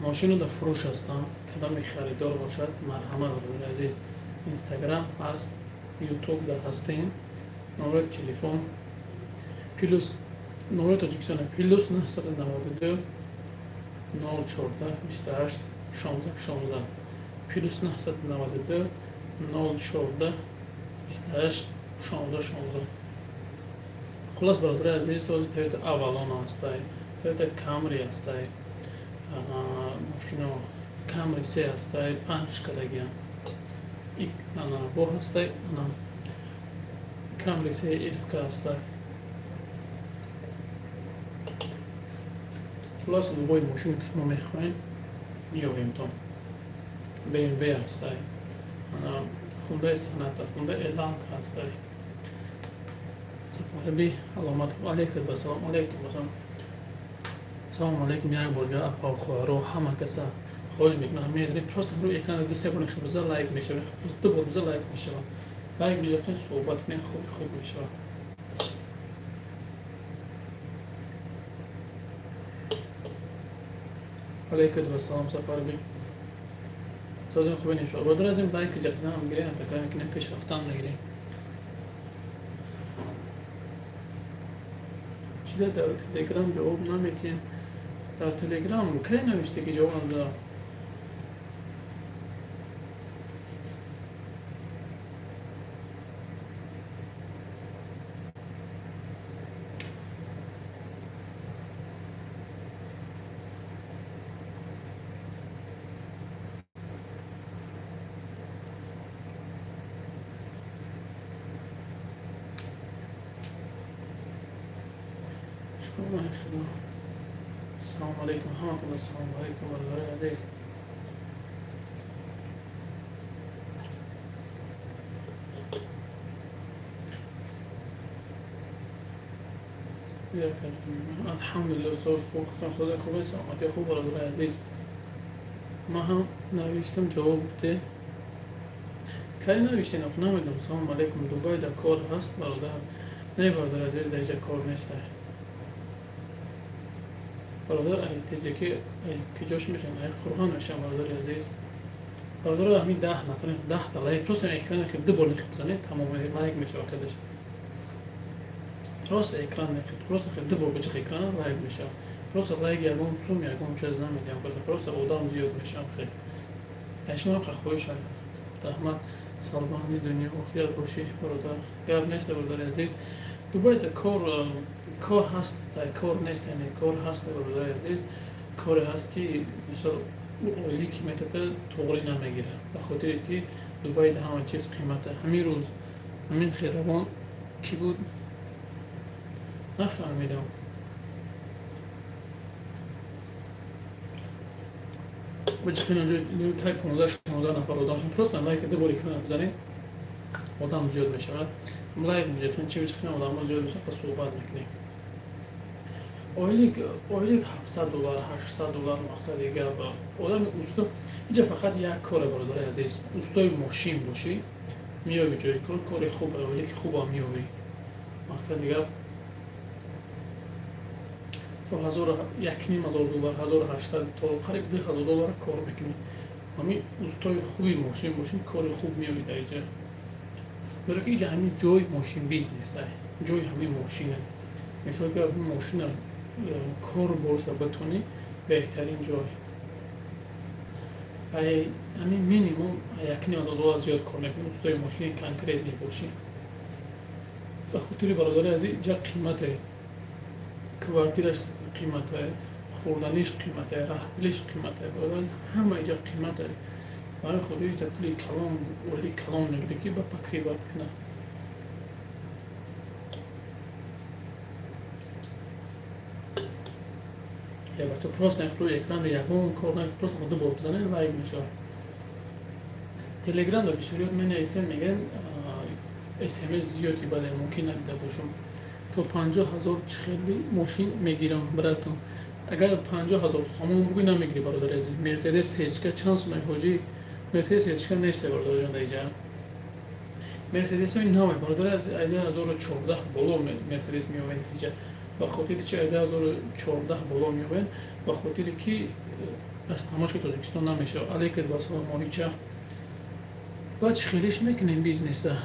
Мошино дар фурӯш ҳастанд. Кадоме харидор бошад, марҳамат, бародари азиз. Инстаграм ҳаст, Ютуб да ҳастем. Номери телефон плюс номери Тоҷикистон плюс 992 014 28 16 16, плюс 992 014 28 16 16. Хулас, бародари азиз, ҳозир Toyota Avalon ҳастай, Toyota Camry ҳастай, мошино Camry се ҳастай, панҷ кадагиам бо ҳастай, Camry се SK ҳастай. Хулас, любой мошине ки шумо мехоҳем, меёбем. То BMW ҳастай, Hyundai Sonata, Hyundai Elantra ҳастай. Сафарби аломат, алейкум ассалом, алейкум ассалом, салому алейкум. Як бор апа, хоҳаро, ҳама каса хоҳиш мекунам, медонед, просто рӯи экрана ду се бор биза, лайк мешавад, ду бор биза, лайк мешавад. Лайк биҷақин, суҳбат кунем, хуб хуб мешавад. Алейкум ассалом, Сафарби, созин хубе, иншоалло. Бародар азим, лайк ҷақинам гирем, така мекунем, пеш рафтан мегирем. Чида дар Телеграм ҷавоб наметиҳем? Дар Телеграм кай навиште ки ҷавоб надодам? Салому алейкум ҳаматон, ассалому алейкум, бародари азиз. Алҳамдулилла, соз хуб, сози хубе, саломатӣ хуб, бародари азиз. Ман ҳам навиштам, ҷавоб де. Кай навиштен, намедонам. Салому алейкум, Дубай дар кор ҳаст, бародар? Не, бародари азиз, дар инҷа кор нест. Бародар, ай теҷаки, ай куҷош мешавам? Ай Қурғон мешавам, бародари азиз. Бародаро, ҳамин 10 нафар, 10-та лайк, просто экран ду бор бизанед, тамом, лайк мешавад худаш. Просто экран, просто ду бор биҷиқ экран, лайк мешавад. Просто лайк ягон сум, ягон чиз намедиҳам, просто одам зиёд мешавам. Хел ай шумо хоҳиш. Раҳмат, саломати дунё охират бошӣ, бародар. Гап нест, бародари азиз. Дубайда кор, кор ҳаст, кор нест, яъне кор ҳаст, бародари азиз. Коре ҳаст ки мисол ойлӣ ки метата, туғрӣ намегирад, ба хотире ки Дубайда ҳама чиз қимата. Ҳамин рӯз ҳамин хелавон кӣ буд, нафаҳмидам. Тай 15-16 нафар одам шуд. Просто лайк ду бор экрана бизанед, одам зиёд мешавад. Лайк меҷафтан, чи биҷиқин, одамо зиёд мешавад, пас суҳбат мекунем. Ойлик 700 доллар, 800 доллар. Мақсади гап, одами усто иҷа фақат як коре, бародари азиз. Устои мошин бошӣ, меёбӣ ҷои кор, кори хуб, ойлики хубам меёбӣ. Мақсади гап, то ҳазору якним ҳазор доллар, 1800 то қариб 2000 доллар кор мекунӣ. Ҳамин устои хуби мошин бошӣ, кори хуб меёбӣ дар иҷа, зеро ки иҷа ҳамин ҷои мошин бизнес, ҷои ҳамин мошина. Мисол ки мошина кор боша битонӣ, беҳтарин ҷой. Ҳамин минимум 1,5 ҳазор доллар зиёд кор мекунӣ, устои мошини конкретный бошӣ. Ба хотири, бародари азиз, иҷа қимате, квартираш қимате, хӯрданиш қимате, раҳпулиш қимате, бародари, ҳама иҷа қимате. Ба ҳамин хотир иҷа пули калон, оили калон мегирӣ ки ба покрывать кунад. Я бачо, просто рӯи экран ягон кор, просто ду бор бизанед, лайк мешавад. Телеграмда бисёриёт менависем, мегӯянд смс зиёди баде, мумкин надида бошум. То 50 000 чӣ хели мошин мегирам, братам? Агар 50 000 сомон бугӯй, намегирӣ, бародари азиз. Мерседес сечка чанд сумай, ҳоҷӣ? Мерседес сечка несте, бародарҷон, дар иҷа. Мерседесҳои наве, бародари азиз, айда 1014 боло мерседес меояд иҷа. Ба хотири чи айда 1014 боло меояд? Ба хотире ки Растамошки Тоҷикистон намешавад. Алейкум басалом моҳича. Баъд чӣ хелиш мекунем бизнеса?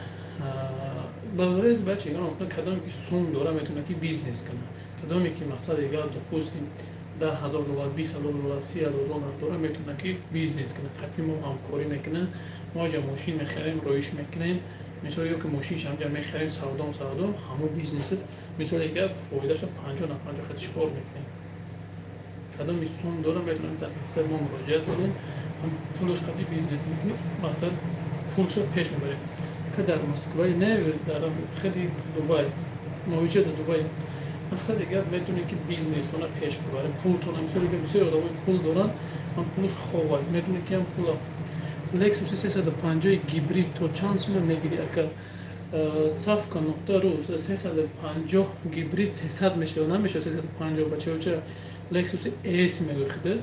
Барорез бача ягон кадоме ки сум дора, метавонад ки бизнес кунад. Кадоме ки, мақсади гап, допустим, 10 000 доллар, 20 000 доллар, 30 000 доллар дора, метавонад ки бизнес кунад. Қатъи мо ҳамкорӣ мекунад. Мо ҷа мошин мехарем, роиш мекунем. Мисол, ё ки мошинш ҳамҷа мехарем, савдом, савдо, ҳамон бизнеси, мисоли гап, фоидаша 50 на 50 хати шикор мекунем. Кадоми сум дора, метавонад дар мақсад мо муроҷиат кунем, пулаш қати бизнес мекунем, мақсад пулша пеш мебарем. Ка дар Москваи, не, дар хеди Дубай, моҳича дар Дубай. Мақсади гап, метавонем ки бизнестона пеш бибарем, пултона. Мисоли гап, бисёри одамои пул доранд, ҳам пулаш ховай, метавонем ки ҳам пула. Лексуси 350 гибрид то чанд сума мегирӣ, ака? Савка.ру. 350 гибрид 300 мешава, намешава 350, бачаоча. Лексуси с мегӯи хида,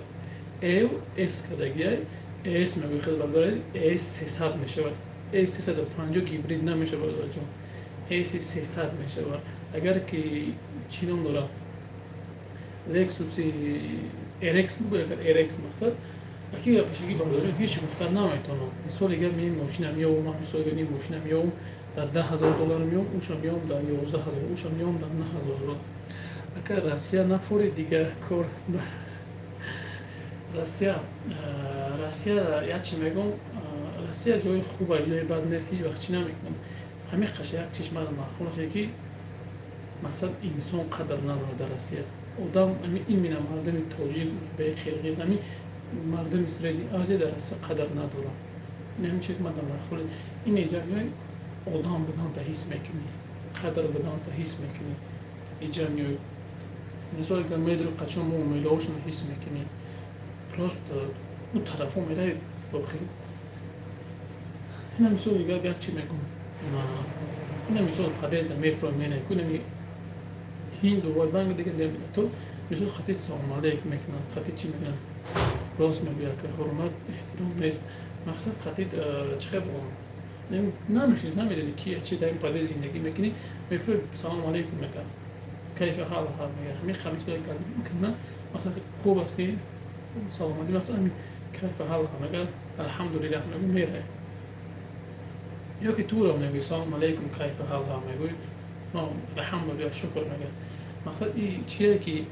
эв с кадагиай, с мегӯи хида, бародари, с 300 мешавад. С 350 гибрид намешавад, бародарҷон, с 300 мешавад. Агар ки чӣ ном дорад, Лексуси RX бугӯ, агар RX, мақсад аки пешагӣ, бародарҷон, ҳеҷ гуфта наметавонам. Мисоли гап, ин мошина меёвам, ман, мисоли гап, ин мошина меёвам дар 10 000 доллар, меёвам, уша меёвам дар 11 000, уша меёвам дар 9000 доллар. Ака, Россия нафори, дигар кор. Россия, Россия, як чи мегӯм, Россия ҷои хуба, ҷои бад нест, ҳеҷ вақт чӣ намекунам. Ҳамин қаша як чиз мана маъқул аст, ки мақсад инсон қадр надорад дар Россия одам. Именно мардуми тоҷик, узбек, қирғиз, ҳамин мардуми Средний Азия дар Россия қадр надорад. Ҳамин чиз мада маъқул аст. Ин иҷа меои, одам буданта ҳис мекунӣ, қадр буданта ҳис мекунӣ. Иҷа меои, мисол, агар медри қачон муомилаҳошонро ҳис мекунӣ. Просто ӯ тарафо мераи дохил. Ина, мисоли гап, як чи мегӯм, ина, мисол, подъезда мефурам, мераем, кунами ҳинду вай банг дига намедонам, то мисол хати салом алейк мекунанд, хати чӣ мекунанд, рост мегӯяд, ки ҳурмат, эҳтиром нест. Мақсад, хати чӣ хел бигӯм, намешинос, намедонӣ ки чи дар ин подъезд зиндагӣ мекунӣ, мефурӣ, салом алейкум мекунад, кайфа ҳал ҳал мегӯяд. Ҳамин хамисо кунад, мақсад, хуб ҳастӣ, саломатӣ, мақсад, ҳамин кайфа ҳал мегӯяд, алҳамдулиллаҳ мегӯ, меравӣ. Ё ки туро мегӯӣ, салом алейкум, кайфа ҳал мегӯӣ, алҳамдулиллаҳ, шукр мегӯяд. Мақсад и чие ки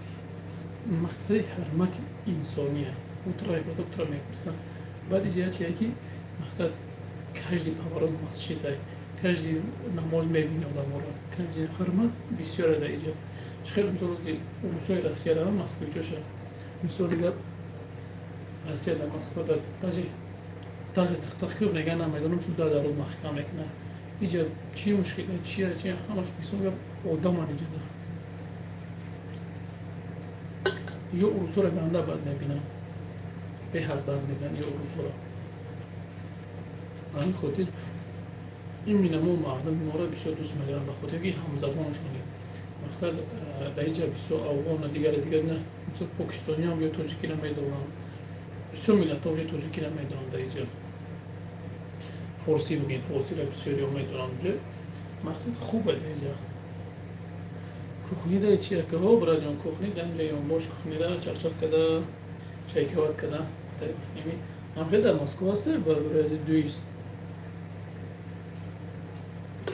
мақсади ҳурмати инсония, утро мепурсад, утро мепурсад. Баъд иҷа чие ки мақсад, каждый поворот масҷидай, каждый намоз мебини одаморо, каждый ҳурмат бисёре дар иҷа. Чӣ хел, мисол, русои Россия равам, москвичоша, мисоли гап, Россия дар Москва дар даже тихтихкиб мега, намедонам, дар даруд маҳкам мекунад. Иҷа чӣ мушкил, чия чи, ҳамаш, мисол гап, одаман иҷада. Ё урусоро ганда бад мебинам, беҳад бад мебинам ё урусоро. Ба ҳамин хотир именно мо мардуми моро бисёр дӯст медорам, ба хотире ки ҳамзабоншонем. Мақсад, дар инҷа бисёр афғона, дигаре дигар, на, мисол, покистониам ё тоҷикиро медонанд, бисёр миллатҳо уже тоҷикиро медонанд дар инҷа. Форсӣ бигем, форсиро бисёриҳо медонанд уже. Мақсад, хубе дар инҷа. Кухнида чи, акаҳо, бираҷон, кухни дар инҷа ёнбош, кухнида чақчақ када, чайкават када. Ҳамхел дар Москва ҳасте, барои дуист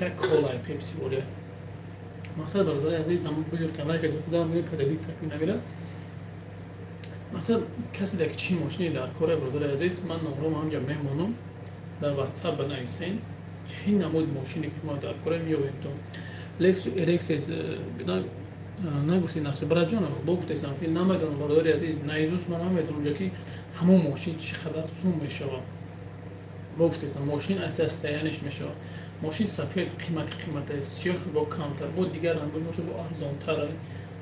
як колай пепси боле. Мақсад, бародари азиз, ҳам бижир каналка худам поделиться кунамира. Мақсад, касе дар чӣ мошине дар кора, бародари азиз, ман номром ҳамҷа мемонам, дар WhatsApp банависен, чӣ намуд мошине ки шумо дар кора, меёбем. То Lexus RX нагуфти нақша, бираҷон, бо гуфтесам ки намедонам, бародари азиз, наизус ман намедонам, ки ҳамон мошин чӣ қадар сум мешавад. Бо гуфтесам, мошин аз состояниш мешавад. Мошин сафед қимати қимата, сиёҳ бо камтар, бо дигар рангош боша, бо арзонтар,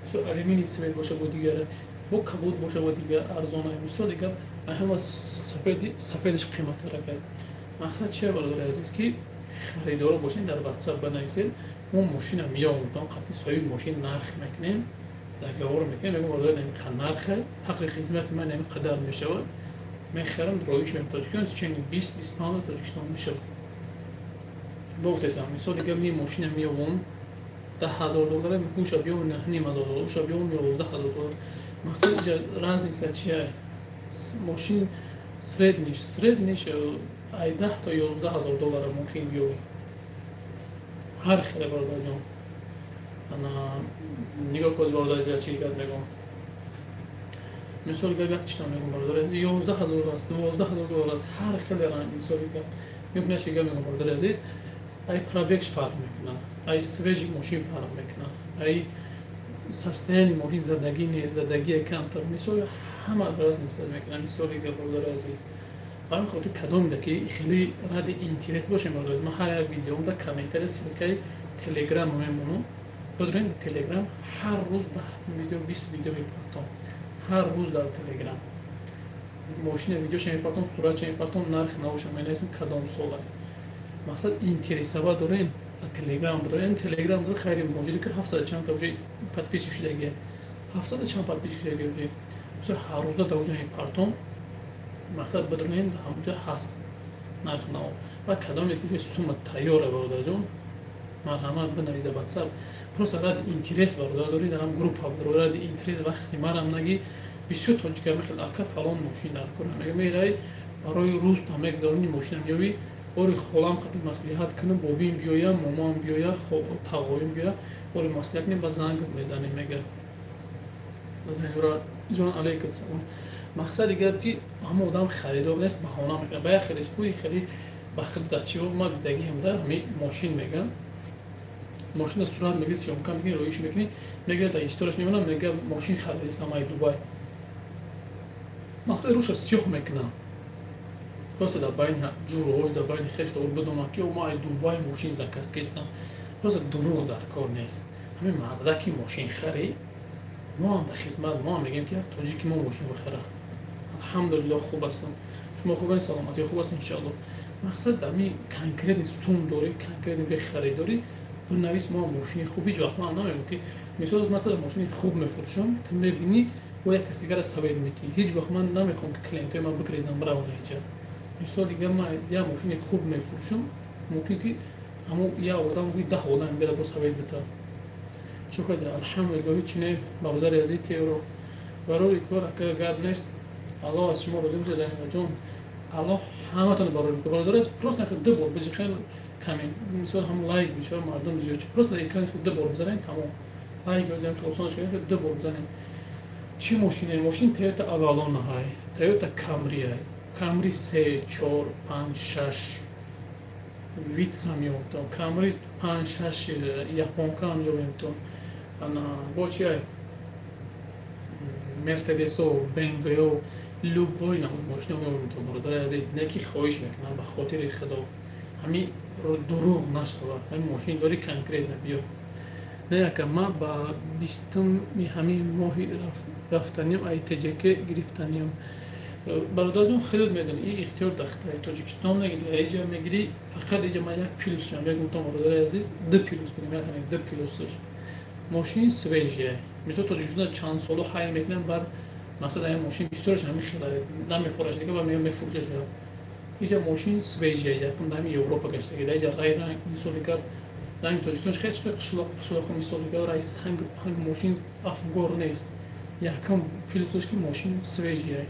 мисол, алюминий цвет боша, бо дигар, бо кабуд боша, бо дигар арзона. Мисол дигар, ҳама сафеди, сафедаш қиматтар. Мақсад чия, бародари азиз, ки харидоро бошед, дар WhatsApp банависед, мо мошина меёвем, қати соҳиби мошин нарх мекунем, договор мекунем, мегӯем: бародар, ин нархе, ҳаққи хизмати ман ин қадар мешавад, мехарам, роиш мекунам Тоҷикистон, чени 20-25 Тоҷикистон мешавад. Гуфтесам, мисол дигар, ми мошина меёвам 10 000 доллар, уша биём 9500 доллар, уша биём 11 000 доллар. Мақсад, инҷа разница чия? Мошин средний ш ай 10 то 11 ҳазор доллара мумкин биёвед. Ҳар хеле, бародарҷон. Ана нигоҳ кун, бародар, чӣ гап мегӯм. Мисоли гап, як чита мегӯм, бародар, 11 ҳазор аст, 12 ҳазор доллар аст, ҳар хеле ранг. Мисоли гап, мекунаш гап мегӯм, бародари азиз, ай пробег ш фарқ мекунад, ай свежий мошин фарқ мекунад, ай состояние мошин, задагӣ не, задагие камтар, мисол, ҳама разница мекунад. Мисоли гап, бародари азиз, ба ҳамин хотир кадомеда ки хеле ради интерес бошем, бародари, ман ҳар як видеомда комментария ссылка и Телеграм мемонам. Бидонед, Телеграм ҳар рӯз 10 видео, 20 видео мепартом. Ҳар рӯз дар Телеграм мошина видеоша мепартом, суратша мепартом, нархи навоша менависем, кадом сола. Мақсад, интересова дорем, Телеграм дорем, Телеграм дор. Хайри моҷиде ки ҳафтсада чандта уже подписчик шудагия, ҳафтсада чанд подписчик шудагия уже. Мисол, ҳар рӯза дар уҷа мепартом. Мақсад, бидонем, ҳамуҷа ҳаст нархи наво. Ва кадоме ки уже сумма тайёра, бародарҷон, марҳамат, бинавиза Ватсап. Просто ради интерес, бародар, дорӣ, дар ҳам группа дорӣ, ради интерес вақти марам наги. Бисёр тоҷика мехел: «Ака, фалон мошин дар кора», мега. Мерай, барои рӯз та мегзаронӣ, мошина меёвӣ. Бори холам қати маслиҳат кунам, бобим биёя, момоам биёя, тағоим биёя, бори маслиҳат кунем, ба зангат мезанем, мега. Ҷон, алейкум салом. Мақсади гап ки ҳама одам харидор нест, баҳона мекунад. Ба як хеле ҳуи хеле ба худ дар чио ма дидагиам, да ҳами мошин мегам, мошина сурат мегири, съёмка мекунӣ, роиш мекунӣ, мегирад, дар историяш мемонад, мега: «Мошин харидистам ай Дубай». Мақсад, руша сиёҳ мекунам, просто дар байни ҷурӯҳош, дар байни хеш бидонам, ки ма ай Дубай мошин заказ кистам. Просто дурӯғ дар кор нест. Ҳамин мардаки мошин харӣ, мо ҳам дар хизмат, мо ҳам мегӯем, ки як тоҷики мо мошин бихара. Алҳамдулилло, хуб ҳастам, шумо хуб, саломатӣ хуб аст, иншоалло. Мақсад, ами конкретный сум дорӣ, конкретный ҷои харидорӣ, бинавис, мо мошини хуб. Ҳеҷ вақт ман намегӯм, ки мисол, ман мошини хуб мефурӯшам, ту мебинӣ, бо як каси дигара совет метиҳӣ. Ҳеҷ вақт ман намехоҳам, ки клиентои ман бигрезам, бираванд ҳеҷа. Мисол дигар, ман як мошини хуб мефурӯшам, мумкин ки ҳамо як одам, 10 одам беда бо совет бита. Чӯ када, алҳамдулилло, ҳеҷ не, бародари азиз. Теро барои кор, ака, гап нест. Аллоҳ аз шумо розӣ бошад, Заминаҷон. Аллоҳ ҳаматон барори кор, бародар. Просто ду бор биҷиқен коммент, мисол, ҳам лайк бишава, мардум зиёд. Просто экрани худ ду бор бизанед, тамом. Лайк бизанед, осон шуд, ду бор бизанед. Чӣ мошине? Мошин Тойота Авалон ҳай, Тойота Камри ҳай, Камри се, чор, панҷ, шаш, Витсам ёфтам, Камри панҷ, шаш, японкаам ёфтам. Бо чи ай? Мерседесо, БМВо, любой намуд мошина меёфтам, бародари азиз. Не ки хоҳиш мекунам, ба хотири Худо, ҳами дурӯғ нашавад. Ҳами мошин дори, конкретно биё. Не, ака, ман ба 20-уми ҳамин моҳи рафтаниам, ай ТҶК гирифтаниам. Бародарҷон, хеле медонӣ, ин ихтиёр дар Тоҷикистон мегирӣ, эҷа мегирӣ. Фақат эҷа ман як плюс шам мегӯм, бародари азиз, ду плюс бигӯм, ятане ду плюсаш: мошин свежая. Мисол, Тоҷикистон чанд соло ҳай мекунам, баъд масалан ҳамин мошин бисёраш ҳамин хела намефурӯшад дига, ба мефурӯшад. Иҷа мошин свежая, якум дар ҳамин Европа гаштаги, дар иҷа рай ранг, мисоли гап, ранги Тоҷикистон хеле қишлоқ қишлоқу, мисоли гап, рай санг панг, мошин афгор нест. Якум плюсаш ки мошин свежая.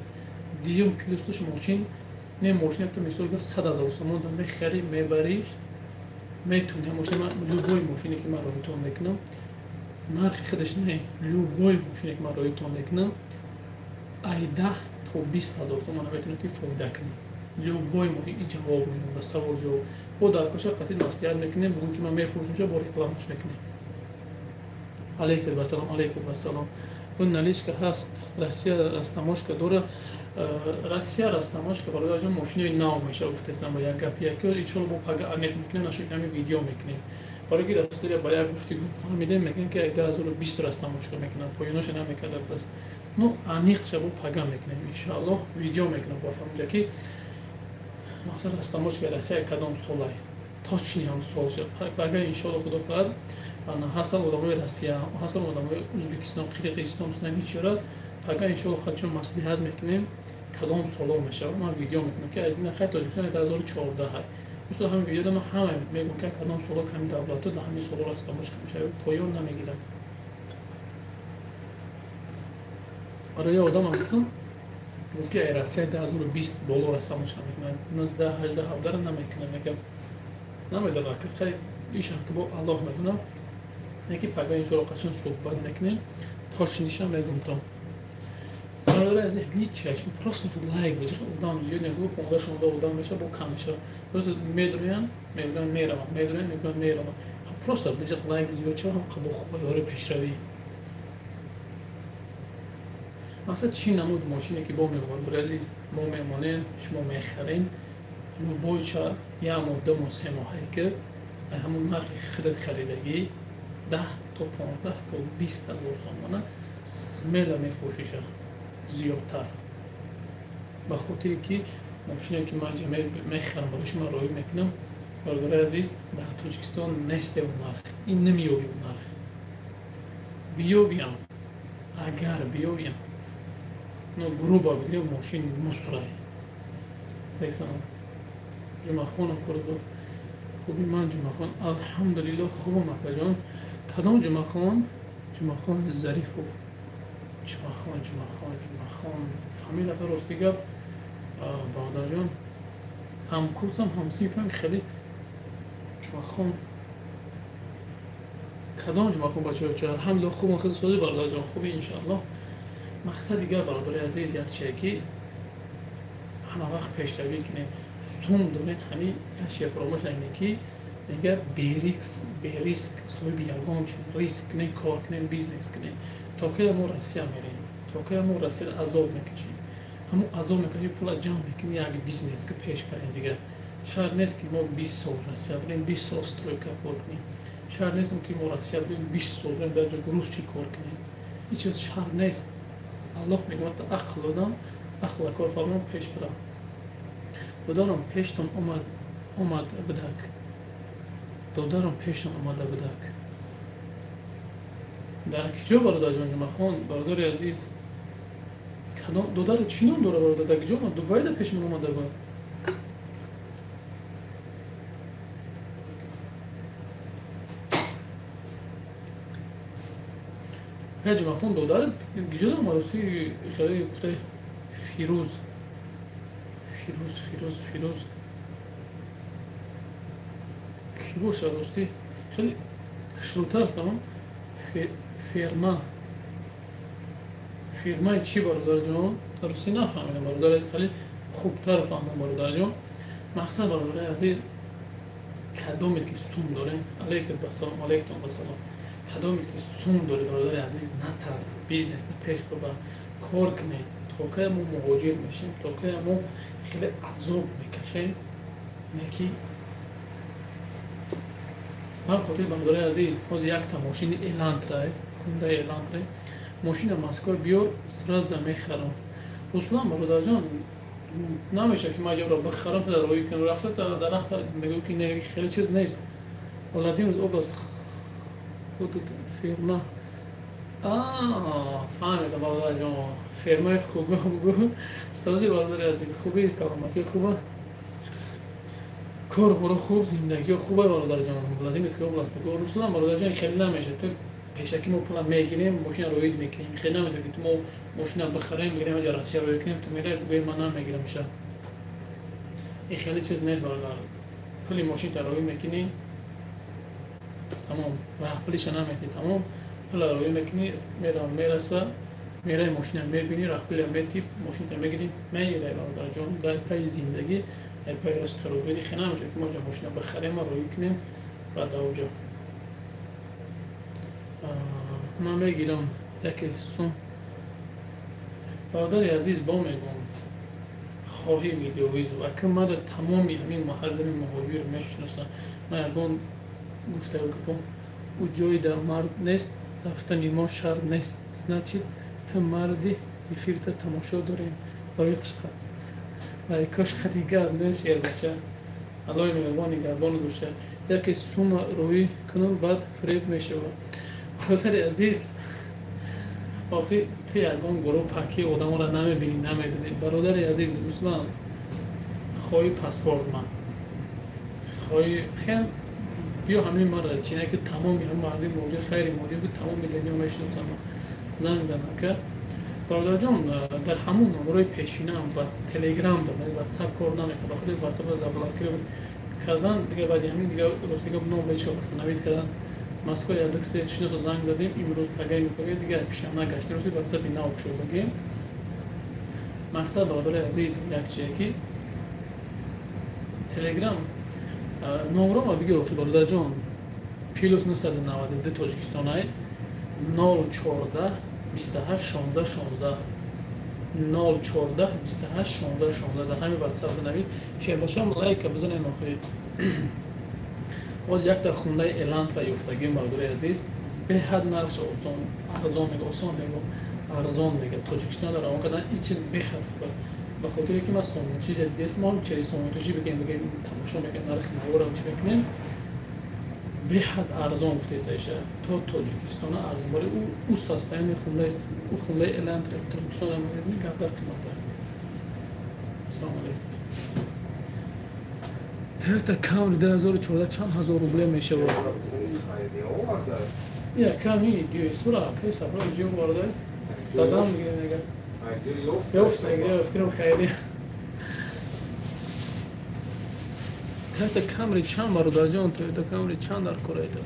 Дуюм плюсаш мошин не, мошин то, мисол гап, 100 000 сомон да мехарӣ, мебариш, метуни мошин. Любой мошине ки ман роитон мекунам, нархи худаш не, любой мошине ки ман роитон мекунам, ай 10 то 20 ҳазор сомон метавонӣ ки фоида кунӣ. Любой мошин и ҷавоб мемонда, савол ҷавоб бо дар коша қатъи маслиҳат мекунем, бугун ки ман мефурӯшам, бо рекламаш мекунем. Алейкум вассалом, алейкум вассалом. Наличка ҳаст. Россия растаможка дора? Россия растаможка, бародарҷон, мошинои нав меша, гуфтестам. Ба як гап яки иншолло бо пага аниқ мекунем, нашо ками видео мекунем. Барои ки Россия ба як гуфти фаҳмидем, мекунем, ки 2020 растаможка мекунад, поёноша намекарда будааст. Ну, аниқша бо пага мекунем, иншоаллоҳ, видео мекунем бо ҳамунҷа, ки мақсад, растаможка Россия кадом солай, точный ҳам солша пага, иншоалло, Худо хоҳад. Ҳастанд одамои Россия, ҳастанд одамои Ӯзбекистон, Қирғизистон, ҳичора. Пага, иншоалло, чун маслиҳат мекунем, кадом соло мешавад, ман видео мекунам, ки хай Тоҷикистон 2014 ҳай. Мисол, ҳамин видеода ман ҳама мегӯям, ки кадом соло, ками давлату дар ҳамин соло растаможка мешавад, поён намегирам. Барои одамам гуфтам. Гуфт ки ай Россия 2020 боло растамошна мекунад. 19, 18, 17 намекунад. Мегам намедонам ки хай ишам ки бо Аллоҳ медонам. Яки пага иншоалло қашан суҳбат мекунем. Точниша мегум то. Бародари азиз, ҳеҷ чиз, просто лайк бошад, одам зиёд нагӯ, 15-16 одам меша, бо кам меша. Просто медроян, мегӯян меравам, медроян, мегӯян меравам. Просто биҷа лайк зиёд шава, ҳам қабул хуб ёри пешравӣ. Масалан, чӣ намуд мошине ки бо меомад, бародари азиз, мо мемонем, шумо мехарем, любой чар, як моҳ, ду моҳ, се моҳае ки ҳамон нархи худат харидагӣ 10 то 15 то 20 ҳазор сомона смело мефурӯшиша зиёдтар. Ба хотире ки мошине ки ман мехарам, барои шумо роҳӣ мекунам, бародари азиз, дар Тоҷикистон несте он нарх, ин намеёби он нарх. Биёвиям, агар биёвиям, ну грубо бигирем, мошин мусрай. Алейкум. Ҷумъахоном кор буд. Хуби ман Ҷумъахон, алҳамдулиллоҳ, хубам акаҷон. Кадом Ҷумъахон? Ҷумъахон Зарифов. Ҷумъахон, Ҷумъахон, Ҷумъахон. Фамилията рости гап, бародарҷон, ҳамкурсам, ҳамсинфам хеле Ҷумъахон. Кадом Ҷумъахон бачаҳо? Алҳамдулиллоҳ, хубам, хеле сози бародарҷон, хуби иншоаллоҳ. Мақсад дигар бародари азиз як чие ки ҳама вақт пешравӣ кунем, сум донед, ҳамин як чие фаромӯш накунед ки дигар бериск соҳиби ягон чиз риск кунед, кор кунед, бизнес кунед. То кай мо Россия мерем, то кай мо Россия азоб мекашем, ҳамон азоб мекашем, пула ҷамъ мекунем, як бизнес ки пеш барем. Дигар шарт нест ки мо 20 сол Россия бирем, 20 сол стройка кор кунем. Шарт нест ки мо Россия бирем, 20 сол бирем дар ҷо грузчи кор кунем. Ҳеҷ чиз шарт нест. Аллоҳ мегӯяд ақл додам, ақла кор фармон, пеш барам. Додарам пештон омад бидак. Додарам пештон омада бидак. Дар киҷо бародарҷон Ҷумъахон, бародари азиз? Кадом додару чӣ ном дора бародар? Дар киҷо омад? Дубайда пешмон омада буд. Ка Ҷумъахон додар киҷо омад? Рости хеле гуфта Фирӯз. Фирӯз, Фирӯз, Фирӯз. Ки бошад рости? Хеле хушрӯтар фаҳмам. Ферма. Фирмаи чӣ бародарҷон? Рости нафаҳмидам бародари азиз, хеле хубтар фаҳмам бародарҷон. Мақсад бародари азиз, кадомед ки сум дорем, алейкум басалом, алейкум басалом. Кадомед ки сум доред бародари азиз, натарс, бизнес пеш бибар, кор кунед. То кай мо муҳоҷир мешем, то кай мо хеле азоб мекашем, не ки ман хотир бародари азиз, ҳозир якта мошини Элантра, Хундай Элантра, мошина Москва биёр, сразу мехарам. Руслан бародарҷон, намешавад ки ман ҷавро бихарам, дар роҳи кунам, рафта дар рафта мегӯям ки не, хеле чиз нест. Владимир област худут фирма. Фаҳмидам бародарҷон, фирмаи хуб бугӯ. Сози бародари азиз, хуби, саломатӣ хуба. Кор боро хуб, зиндагиё хуба бародарҷон. Владимирская област бугӯ. Руслан бародарҷон, хеле намешавад. Ту пешакӣ мо пула мегирем, мошина роид мекунем. Хеле намешавад ки мо мошина бихарем, бигирем, аҷа Россия роид кунем, ту мераи бугӯи ман намегирам ша. Ин хеле чиз нест бародар. Пули мошинта роид мекунӣ, тамом, раҳпулиша наметӣ, тамом, пула роид мекунӣ, мерам мераса, мераи мошина мебинӣ, раҳпуля метӣ, мошинта мегирӣ, мегирай бародарҷон. Дар пайи зиндагӣ, дар пайи ризқи рӯзӣ хеле намешавад ки мо ҷа мошина бихарем ва роид кунем ва дар оҷа. Ман мегирам яке сум. Бародари азиз, бо мегӯм, хоҳӣ видеовизу, ака мара тамоми ҳамин маҳаллами муҳоҷир мешиносам. Ман ягон гуфта гапом, ӯ ҷойи дар мард нест, рафтани мо шарт нест. Значит, ту марди, эфирта тамошо дорем. Лоиқшқа. Лайкошқа дигар нест, шербача. Аллоҳи меҳрубон нигаҳбон бошад. Яке сума рӯӣ кунам, баъд фиреб мешавад. Бародари азиз, охи ту ягон гурӯҳ ки одамонро намебинӣ, намедонӣ. Бародари азиз, Руслан, хоҳӣ паспорт ман, хоҳӣ хел биё ҳамин мара чине ки тамоми ҳам марди муҳоҷир, хайри муҳоҷир ки тамоми дунё мешиносам. Занг занам ка Бародарҷон, дар ҳамон номерои пешинаам ва Телеграм дар WhatsApp кор намекунад. Ба худи WhatsApp заблокировать кардан, дига баъди ҳамин дига ростига ном ҳеҷ кас восстановить кардан. Москва Яндексе шиносо занг задем, имрӯз пагай мепагай дига пишам нагашт. Рости WhatsApp нав шудагӣ. Мақсад бародари азиз як чие ки Телеграм номрома бигӯ охи бародарҷон, плюс 992 Тоҷикистонай 014 28 16 16 014 28 16 16 дар ҳамин WhatsApp бинавид. Шербачам лайка бизанем охи. Боз якта хундаи Элантра ёфтагим бародари азиз, беҳад нархш осон, арзон мега, осон мего, арзон мега. Тоҷикистон дар равон кардан ин чиз беҳад хуб. Ба хотире ки ман сомон чизе дидесмон, через сомонтоҷӣ бигем, бигем тамошо мекунем, нархи наворам чӣ мекунем, беҳад арзон гуфтаистаиша. То Тоҷикистона арзон. Барои ӯ состояние хундаи ӯ хундаи Элантра Тоҷикистон дар мебинӣ гапа қимата. Салом алейкум. Toyota Camry 2014 чанд ҳазор рубле мешавад? Я ками диёсура кай сабра ҷо оварда. Задам мегирем агар. Ёфт мегирем, фикрам хайри. Toyota Camry чанд бародарҷон, Toyota Camry чанд дар кор айта?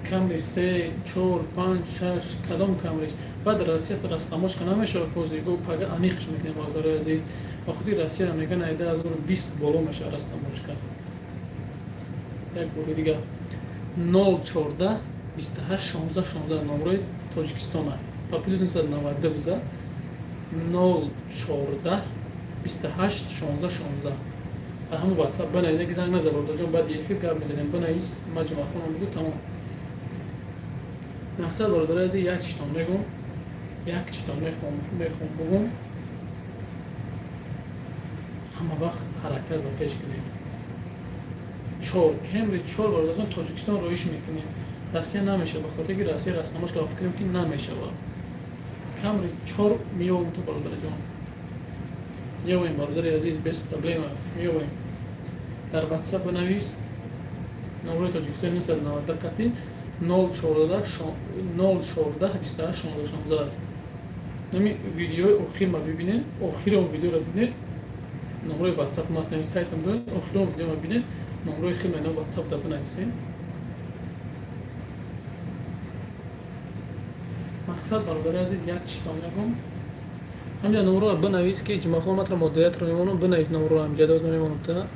Camry 3, 4, 5, 6 кадом Camry? Баъд Россия растамошка намешавад бози, гу пага аниқш мекунем бародари азиз. Ба худи Россия мегӯянд ай 2020 боло мешавад растамошка. Як бори дига 014 28 16 16 номрои Тоҷикистон ай. Ба плюс 992 биза 014 28 16 16. Дар ҳамон WhatsApp бинавид, ки занг наза бародарҷон, баъди эфир гап мезанем. Бинавис, ман ҷумъахонам бугу тамом. Мақсад бародари азиз як читон мегӯм, як читон мехоҳам бугум. Ҳама вақт ҳаракат ба пеш кунем. 4 Camry 4 бародарҷон Тоҷикистон роиш мекунем. Россия намешавад, ба хотире ки Россия растамошка фикрам ки намешавад. Camry 4 меёвем то бародарҷон. Меёвем бародари азиз, без проблема меёвем. Дар WhatsApp бинавис номерои Тоҷикистон 992 қати 014 014 28 16 16. Нами видеои охир ма бибинед, охири он видеоро бибинед. Номерои WhatsApp маст, нами сайтам бибинед, охири он видео ма бибинед, номерои хир ма WhatsApp да бинависед. Мақсад бародари азиз як читон мегӯм. Ҳамҷа номерро бинавис ки ҷумъахон матра модератор мемонам, бинавис номерро ҳамҷа доз намемонам та.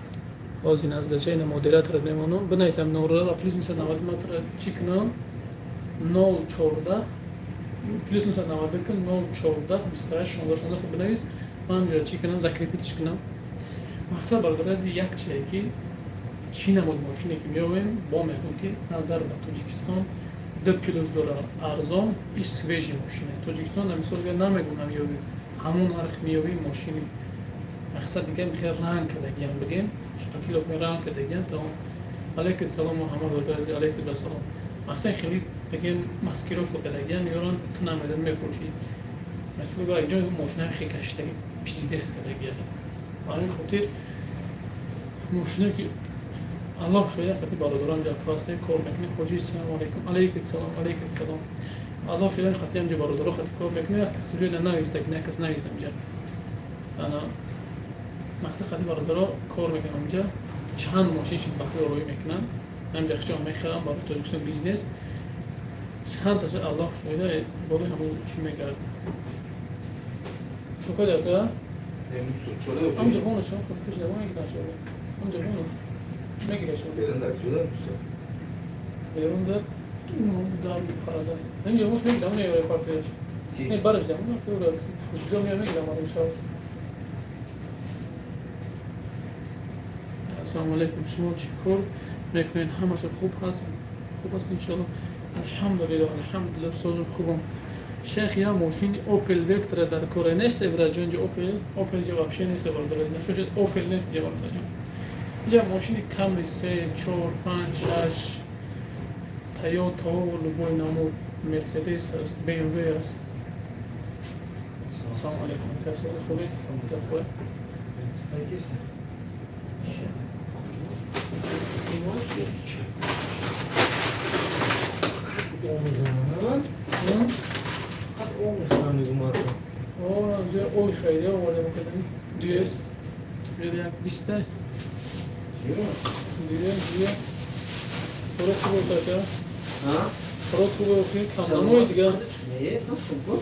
Боз ин аз дача ина модератор мемонам, бинавис ҳам номерро ва плюс 990 матра чӣ кунам? 014 плюс 990 кун 014 28 16 16 хуб бинавис. Ман ҳамҷа чӣ кунам? Закрепить кунам. Мақсад бародари азиз як чие ки чӣ намуд мошине ки меёвем, бо мегӯм ки назар ба Тоҷикистон 2 плюс дора арзон и свежий мошина. Тоҷикистон дар мисол намегӯм намеёвем, ҳамон нарх меёвем мошини. Мақсад дига мехоҳ ранг кардагиам бигем, шпакилов ранг кардагиам тамом. Алейкум салом Муҳаммад бародари азиз, алейкум салом. Мақсад хеле бигем маскировка кардагиам, ёрон ту намедон мефурӯшӣ. Масалан ба ҷои мошина хеле кашидаги пиздец кардагиам. Ба ҳамин хотир мошина ки Аллоҳ шояд қати бародарон ҷо ҳастем кор мекунем. Ҳоҷи салом алейкум, алейкум салом, алейкум салом. Аллоҳ шояд қати ҳамҷо бародарон қати кор мекунем, як кас ҷой нанависта, як кас нависта инҷа. Ана мақсад қати бародарон кор мекунем инҷа. Чанд мошин шид ба хиёл рӯй мекунам. Ҳамҷо хичон мехарам барои Тоҷикистон бизнес. Чанд таша Аллоҳ шояд болои ҳамон чӣ мекард. Куҷо дака? Ҳамҷо бонаш, хуб пеш давом мекунам шояд. Ҳамҷо бонаш. Мегиреш. Берун дар куҷо дар мусо? Берун дар дар Фарада. Намедонам, мош мегирам, меёрам портфелаш. Не, бараш дам, ма фурӯшгоҳ меёрам, мегирам ара шаб. Ассалому алайкум, шумо чӣ кор мекунед? Ҳамаша хуб ҳаст? Хуб аст иншоаллоҳ. Алҳамдулиллоҳ, алҳамдулиллоҳ, созу хубам. Шайх, я мошини Opel Vectra дар кора нест, браҷон, ҷо Opel, Opel ҷо вообще нест, бародарон. Нашуд Opel нест, ҷо бародарон. Я мошини Camry 3, 4, 5, 6, Toyota, любой намуд, Mercedes аст, BMW аст. Ассалому алайкум. Касоли хубед? Хубед? О мезанам. Қад о мехӯрам мегӯм. Инҷо ой хайрия оварда мекардани дуэс. Як биста. Дуе, дуе. Хӯрок хуб ака? Ҳа? Хӯрок хуб охи? Камнамои дигар. Не, ҳастам ку.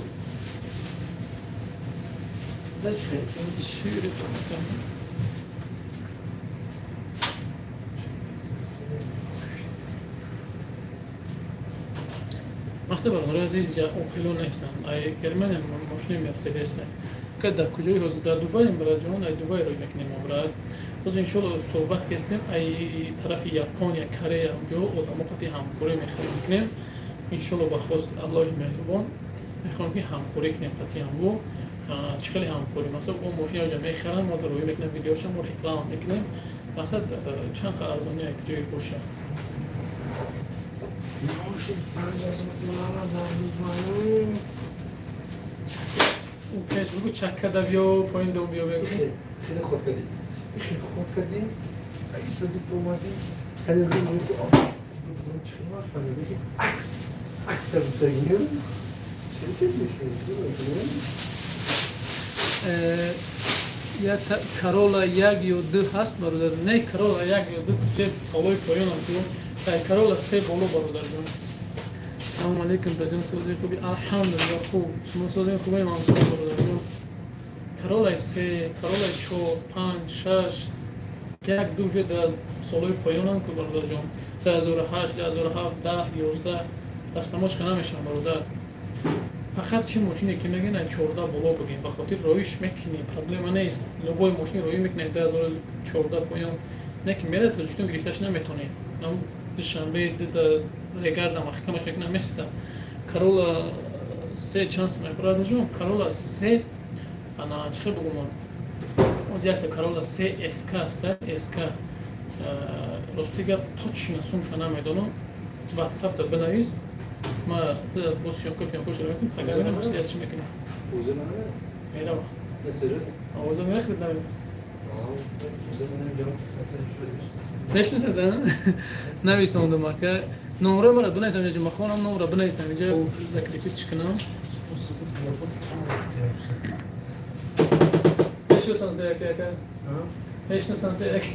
Да чӣ? Шир. Мақсад бародарои азиз, ҷа оқило нестанд. Ай Германия мошини Мерседес. Ка дар куҷои ҳозир дар Дубаем, браҷон, ай Дубай рӯй мекунем мо, брат. Ҳозир иншоалло суҳбат кестем ай тарафи Япония, Корея, онҷо одамо қати ҳамкорӣ мехоҳем мекунем. Иншоалло ба хости Аллоҳи меҳрубон мехоҳем ки ҳамкорӣ кунем қати ҳамво. Чӣ хеле ҳамкорӣ? Масалан, о мошина ҷа мехарам, мо дар рӯй мекунем видеоша, мо реклама мекунем. Мақсад чанд арзони як ҷое боша. Мошин 5000 доллар дар Дубай. У пеш бигӯ чаккада биё, поин дом биё бигӯ. Хеле ход кардӣ. Хеле ход кардӣ. Исади омадӣ. Кадем ки чӣ фаҳмидӣ ки акс акс гуфтагием. Чӣ кардӣ? Я Карола як ё ду ҳаст бародар. Не Карола як ё ду солҳои поёнам ку. Карола се боло бародарҷон. Салому алейкум браҷон, сози хуби? Алҳамдулилла хуб. Шумо сози хубе Мансур бародарҷон? Каролаи се, Каролаи чор, панҷ, шаш, як ду уже дар солҳои поёнам ку бародарҷон. 2008, 2007, 10, 11 растамошка намешавам бародар. Фақат чӣ мошине ки мегӯян ай 14 боло бигем, ба хотир роиш мекунӣ, проблема нест. Любой мошин роӣ мекунӣ 2014 поён. Не ки мерад Тоҷикистон гирифташ наметонӣ. Душанбе регарда маҳкамаш мекунам места. Карола се чанд сум бародарҷон? Карола се ана чӣ хел бигӯм? Оз якта Карола се СК аста, СК. Рости гап точно сумша намедонам. WhatsApp-да бинавис. Ма бо съёмка пиёнкош мекунам, пага мерам маслиҳатш мекунам. Оза намерам? Мерава. Не, серьёзно? Оза мерахт намерам. Оза менам ҷавоб Нешнасад, нависондум ака. Номро мара бинависам инҷа, махонам номро бинависам инҷа закрепить кунам. Нешнасанд яка яка. Нешнасанд яка.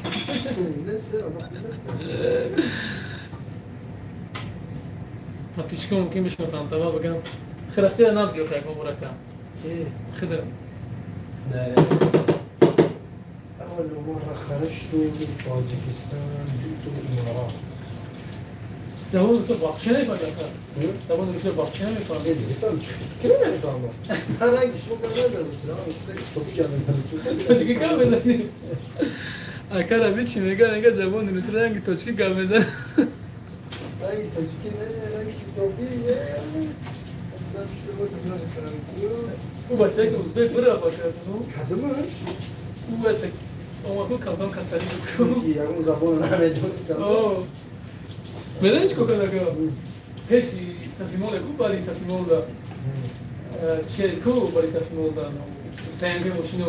Подписчикам мумкин бишнасанд, таба бигам. Хирасия набгӯ хай муборака. Хида. أول مرة خرجت من طاجكستان جئت الإمارات. زبان روسی باغچه نمی‌فهمم. زبان روسی باغچه نمی‌فهمم. نمی‌فهمم. چرا نمی‌فهمم؟ من رنگش رو ندارم. تاجیکی گپ می‌زنی. اکا ربی چی میگه؟ میگه زبان روسی رنگ تاجیکی گپ می‌زنه. رنگ تاجیکی نه، رنگ کتابی. او بچه که ازبک بره باشه. کدومش؟ او بچه اوماکو کلام کسری بود. یه زبان نمی‌دونستم. медонӣ чӣ кор карда пеши Сафимоле ку бари Сафимолда че ку бари Сафимолда стоянка мошино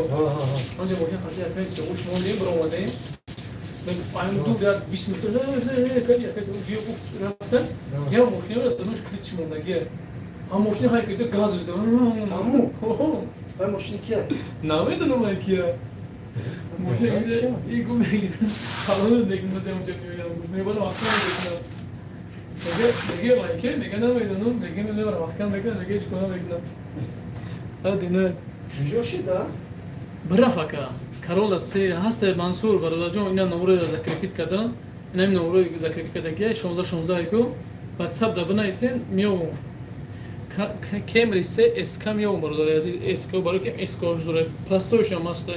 онҷо мошин хаси якай уш мондем баромадем ду як 20 метр кади якай гиё рафта я мошино дунуш клич мондагия ҳам мошини ҳай кида газ зада ҳаму ва мошини кия намедонам ай кия мошин игу мегирам салон мегирам онҷо меоям мебарам маҳкам мекунам. Меге майке меге намедонам, меге мебарам маҳкам мекунам, меге ҳеҷ кор намекунам. Дина куҷо шида? Бираф ака. Карола се ҳаста Мансур бародарҷон, ина номро закрепить кардам. Ина номро закрепить кардагия 16 16 ку WhatsApp да бинависен меовам. Кемри се СК меовам бародари азиз, СК барои ки СК дора. Простойшам ҳаста.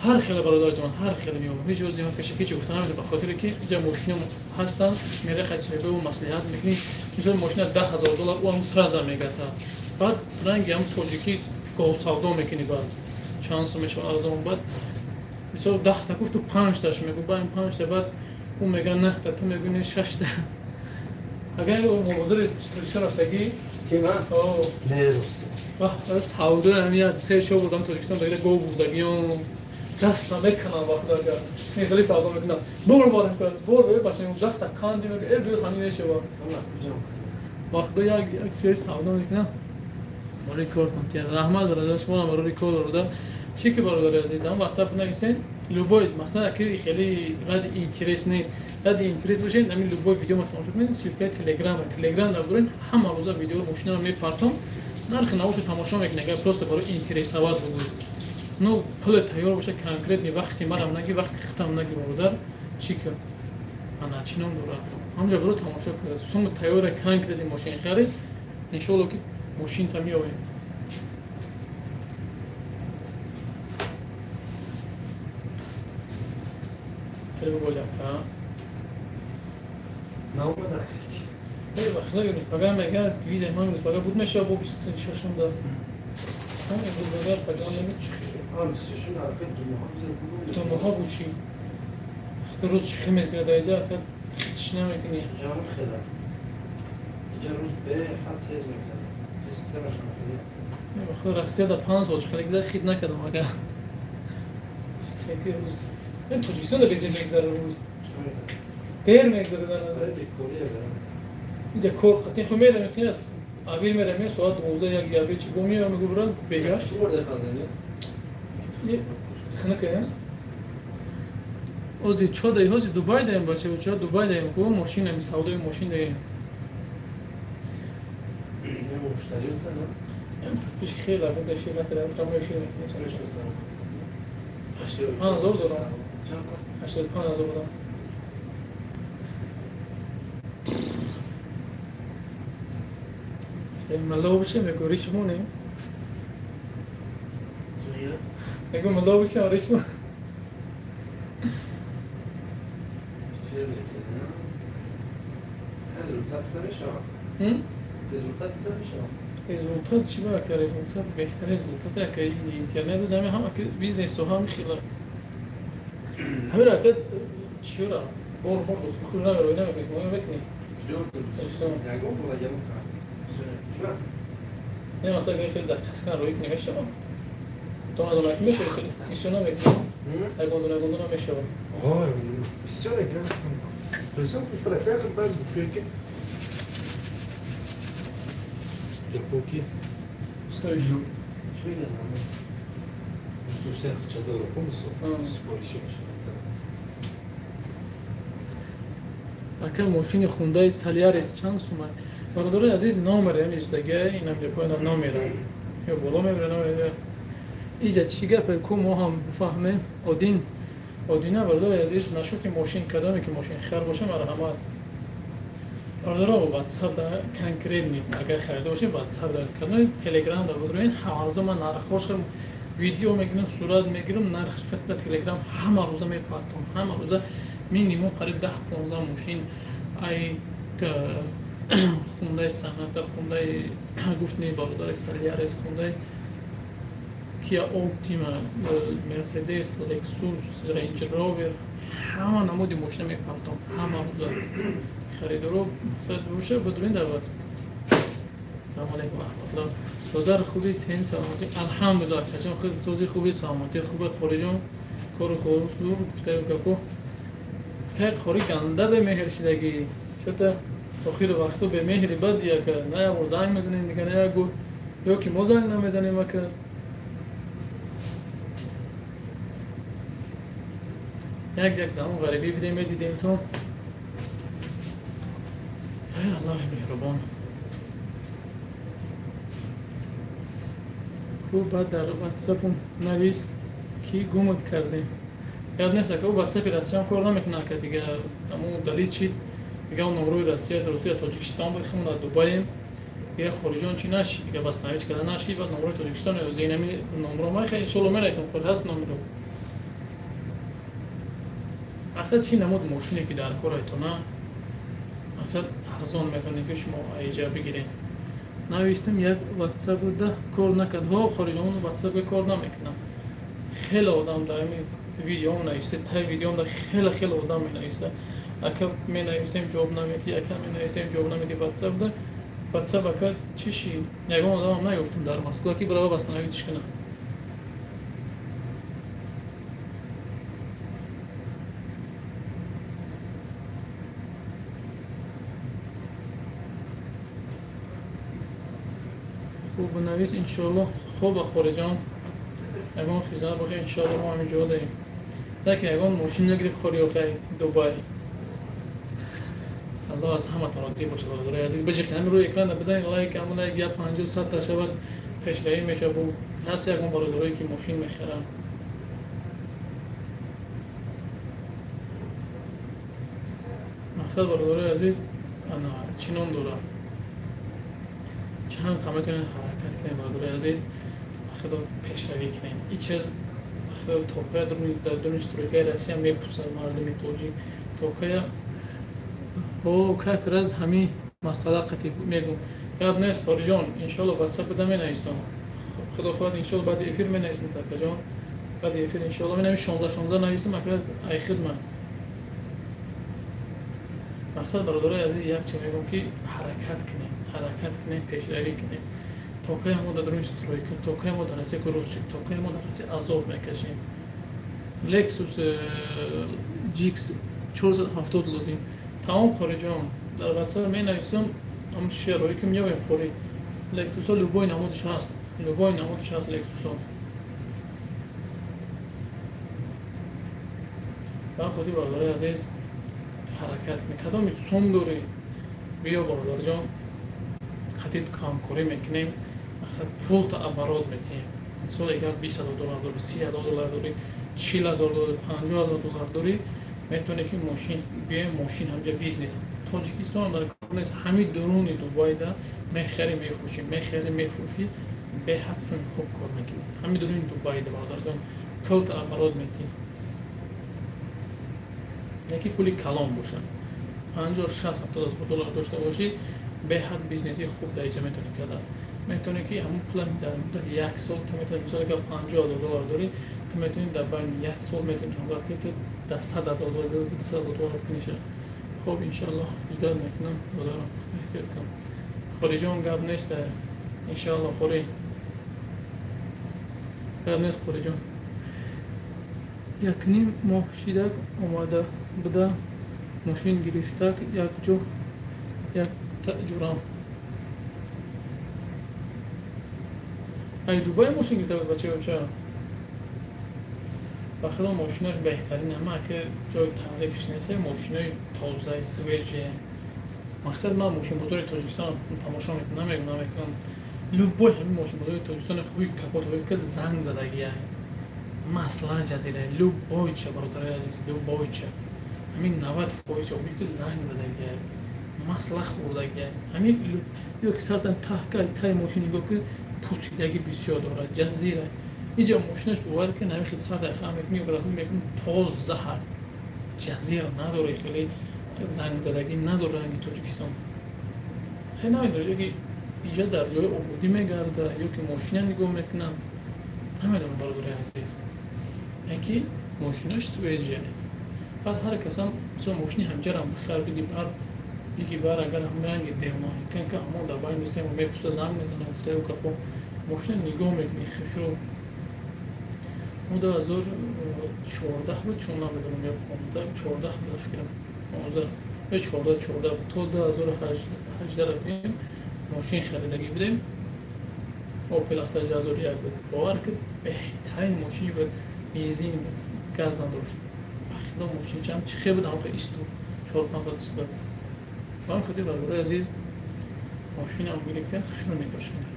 Ҳар хеле бародарҷон, ҳар хеле меомам. Ҳеҷ ози ман пешакӣ чӣ гуфта намедонам, ба хотире ки инҷа мошина ҳастанд, мерехад соҳибаву маслиҳат мекунӣ. Мисол мошина $10,000 ӯ ҳам сразу мегата. Баъд ранги ҳам тоҷикӣ говсавдо мекунӣ, баъд чанд сум мешавад арзон, баъд мисол 10та гуфту 5таш мегӯ, баъд 5та, баъд ӯ мега 9та, ту мегӯ не 6та. Агар мувозири Тоҷикистон рафтагӣ? Кима? Не, рости. Савдо ҳамин як се шо бурдам Тоҷикистон, багира гов бурдагиён. Даст намекунам вақт агар. Не хеле савдо мекунам. Бор бор бор бор бачаем даста канди мега э бил хани нешава. Вақт як як чиз савдо мекунам. Барои кортон тия. Раҳмат бародар, шумо барои кор бародар. Чӣ ки бародари азиз, дар WhatsApp нависен, любой мақсад ки хеле ради интересный, ради интерес бошед, ҳамин любой видео ма тамошо кунед, ссылкаи Telegram, Telegram дар бурен ҳама рӯза видео мошинаро мепартом, нархи навошо тамошо мекунед, агар просто барои интересовать бугӯед. Ну, пул тайёр боша, конкретный вақти марам наги, вақти хитам наги бародар, чӣ ки ана чӣ ном дорад. Ҳамҷа баро тамошо кунед. Сум тайёра конкретный мошин харид, иншоалло ки мошин та меоем. Хеле бигӯ ака. Наомада кардӣ. Эй, вақта имрӯз пага мега визаи ман имрӯз пага буд мешава бо 26 да. Шом имрӯз агар пага нами А, 26 ака ду моҳа виза буд. Ду моҳа буд чӣ? Рӯз чӣ хел мезгирад аиҷа ака чӣ намекунӣ? Ҷамъ хела. Иҷа рӯз беҳад тез мегзарад. Системаш ҳам хеле. Вақта Россия да 5 сол чӣ хеле гузашт хит накардам ака. Стеки рӯз. Ин Тоҷикистон да безе мегзарад рӯз. Дер мегзарад ана. Инҷа кор қатин ху мерам хиас авил мерам соат 12 як яби чӣ бо меоям мегӯ брат бега. Чӣ борда хандани? Хнака я? Ози чо дай ҳози Дубай даем бача, чо Дубай даем ку мошина ми савдои мошин даем. Не муштариёта на? Пеш хела буда фир накардам, прямой эфир мекунем. 85 000 дорам. 85 000 дорам. Мало боше мегӯ ришмоне. Мегӯ мало боше ришмон. Результат чӣ ба ака результат беҳтар результат ака интернет ҳама ҳама бизнесу ҳам хела. Ҳамира ака чиёра бор бор дӯст худ намерои намекунӣ мо мекунӣ. Не масалан агар хеле заказ кунам рӯи кунӣ мешавам. Дона дона мешавад хеле бисёр намекунӣ. Ягон дона ягон дона мешавад. Ой, бисёр ака. Тоҷикистон префер баъзе бухӯе ки Кепоки. Стоиш. Чӣ мегӯянд? Дӯст доштани хачадоро помисо? Супориши мешавад. Ака мошини хундаи Солярис чанд сума? Бародарои азиз номер ям истага, инам ҷо поёнам номера. Ё боло мебара номера. Иҷа чӣ гапе ку мо ҳам бифаҳмем? Один. Одина бародарои азиз нашуд ки мошин кадоме ки мошин хар боша марҳамат. Бародаро WhatsApp да конкретный агар харида бошем WhatsApp да кадоме Telegram да будроин ҳама рӯза ман нархҳоша видео мегирам, сурат мегирам, нарх хатта Telegram ҳама рӯза мепартом. Ҳама рӯза минимум қариб 10-15 мошин ай хундаи Саната, хундаи гуфтни бародари Солярис, хундаи Kia Optima, Mercedes, Lexus, Range Rover, ҳама намуди мошина мепартом. Ҳама рӯза харидоро сад боша будурин дар WhatsApp. Салом алейкум раҳматуллоҳ. Бародар хуби тен саломатӣ. Алҳамдулиллоҳ акаҷон худ сози хуби саломатӣ хубе хориҷон кору хуб зур гуфтаю гапо. Хайр хори ганда бемеҳр шидагӣ. Чота охири вақту бемеҳри бад яка на як бор занг мезанем дига на як гур ё ки мо занг намезанем ака. Як як даму ғарибӣ бидем медидем то. Эй Аллоҳи меҳрубон. Ку баъд дар WhatsApp-ум навис ки гумат кардем. Яд нест ака, ӯ WhatsApp-и Россиям кор намекунад ака дига аму далил чид дига он номрои Россия дар Русия Тоҷикистон буд химон дар Дубаем дига хориҷон чӣ нашид дига бастанавис карда нашид баъд номрои Тоҷикистон ёзе инами номро ман хеле иншоалло менависам хор ҳаст номро. Аслан чӣ намуд мошине ки дар кор айтона мақсад арзон метавонед ки шумо аиҷа бигиред. Навиштам як WhatsApp да кор накард. Ҳо хориҷон WhatsApp кор намекунам. Хеле одам дар ҳамин видео навишта, тай видео да хеле хеле одам менависта. Ака менависем ҷавоб намети, ака менависем ҷавоб намети WhatsApp да. WhatsApp ака чӣ шид? Ягон одамам наёфтам дар Москва ки барава восстановить кунам. Бу бинавис иншоаллоҳ. Хуб, хориҷон, ягон хизмат боша, иншоаллоҳ мо ҳамин ҷо даем. Лекин ягон мошин нагириб хори охай Дубай. Аллоҳ аз ҳаматон розӣ бошад, бародарои азиз. Биҷиқед ҳамин рӯи экран бизанед лайк, ҳамон лайк я 50-100 та шавад, пешравӣ мешавад. Бу ҳаст ягон бародарое ки мошин мехаранд. Мақсад бародарои азиз ана чӣ ном дорад? Чанд қа метавонед ҳаракат кунед бародарои азиз, худо пешравӣ кунед. Ин чиз худо токая дар дуруни стройкаи Россия мепурсад мардуми тоҷик. Токая о как раз ҳамин масъала қатиб мегум. Гап нест хориҷон, иншоалло ватсап буда менависам. Худо хоҳад иншоалло баъди эфир менависам такаҷон. Баъди эфир иншоалло менависам 16-16 нависам, акад ай хидмат. Мақсад бародарои азиз як чи мегӯм ки ҳаракат кунем, ҳаракат кунем, пешравӣ кунем. Токаи мо дар дуруни стройка, токаи мо дар Россия грузчик, токаи мо дар Россия азоб мекашем. Lexus GX 470 лозим. Тамом хориҷон, дар WhatsApp менависам ҳамон шеърҳое ки меёбем хори. Lexus-ҳо любой намудаш ҳаст, любой намудаш ҳаст Lexus-ҳо. Ба хотир бародарои азиз ҳаракат кунед. Кадоми сум дорӣ биё бародарҷон, қатид ҳамкорӣ мекунем. Мақсад пулта оборот метиҳем. Мисол агар 20 000 доллар дорӣ, 30 000 доллар дорӣ, 40 000 доллар, 50 000 доллар дорӣ, метавонӣ ки мошин биёем, мошин ҳамҷа бизнес. Тоҷикистон дар кор нест, ҳамин дуруни Дубайда мехарӣ мефурӯшӣ, мехарӣ мефурӯшӣ, беҳад суми хуб кор мекунӣ. Ҳамин дуруни Дубайда бародарҷон пулта оборот метиҳӣ. Яке пули калон бошад, 50, 60, 70 ҳазор доллар дошта бошӣ, беҳад бизнеси хуб дар инҷа метавонӣ карда. Метавонӣ ки ҳамон пула дар муддати як сол ту метавонӣ, мисол агар 50 ҳазор доллар дорӣ, ту метавонӣ дар байни як сол метавонӣ ҳамроҳ ки ту дар 100 ҳазор доллар дорӣ, 200 ҳазор доллар кунӣ. Хуб, иншоаллоҳ иҷдод мекунам, бародарам, эҳтиёт кун. Хориҷон гап нест, иншоаллоҳ хори. Гап нест хориҷон. Якним моҳ шидак омада буда мошин гирифтак якҷо як таҷурам. Ай Дубай мошин гирифта буд бача бача. Ба худо мошинаш беҳтарин, ама ки ҷои таърифиш нест, мошинои тозаи свежие. Мақсад ман мошинбозори Тоҷикистон тамошо мекунам, намегӯям, намекунам. Любой ҳамин мошинбозори Тоҷикистон хуби капот ҳои ки занг задагия. Масла ҷазира, любой ча бародарои азиз, любой ча. Ҳамин 90% ҳои ки занг задагия. Масла хӯрдагия. Ҳамин ё ки сартан таҳка тай мошин нигоҳ кун, пӯсидагӣ бисёр дорад, ҷазира. Иҷа мошинаш бовар кун, ҳамин хел сартай хам мекунӣ, раҳу мекунӣ, тоза ҳар. Ҷазира надора, хеле зангзадагӣ надора ранги Тоҷикистон. Хеле намедонам, ё ки иҷа дар ҷои ободӣ мегарда, ё ки мошина нигоҳ мекунанд. Намедонам бародарои азиз. Яки мошинаш свежия. Баъд ҳар касам мисол мошини ҳамҷарам бихар, биги бар, биги бар, агар ҳам ранги девона, ка ҳамон дар байни се моҳ мепурса, занг мезана, гуфта ё капо мошина нигоҳ мекунӣ, хушрӯ. Мо 2014 буд, чун намедонам, ё 15, 14 буд фикрам, 15 ё 14, 14 буд. То 2018 ра бигем мошин харидагӣ будем. Opel Astra 2001 буд. Бовар кун, беҳтарин мошин буд, бензин буд, газ надошт. Худо мошин чанд чӣ хел буд, ҳамон исту 4-5 сол буд. Ба ҳамин хотир бародарои азиз мошинам гирифтем, хушрӯ нигоҳ кунем.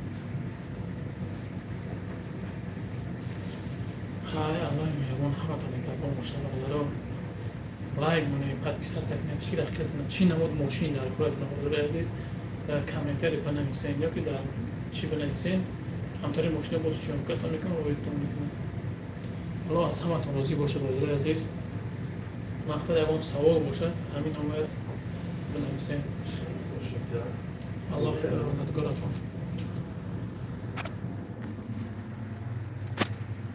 Хай, Аллоҳи меҳрубон ҳаматон нигаҳбон бошад бародаро. Лайк монед, подписаться кунед, фикр ақида кунед, чӣ намуд мошин дар кораатон бародарои азиз, дар комментари бинависед ё ки дар чӣ бинависед. Ҳамтари мошина боз съёмкатон мекунам, роитон мекунам. Аллоҳ аз ҳаматон розӣ бошад бародарои азиз. Мақсад ягон савол бошад, ҳамин номер бинависед. Аллоҳ худо надгоратон.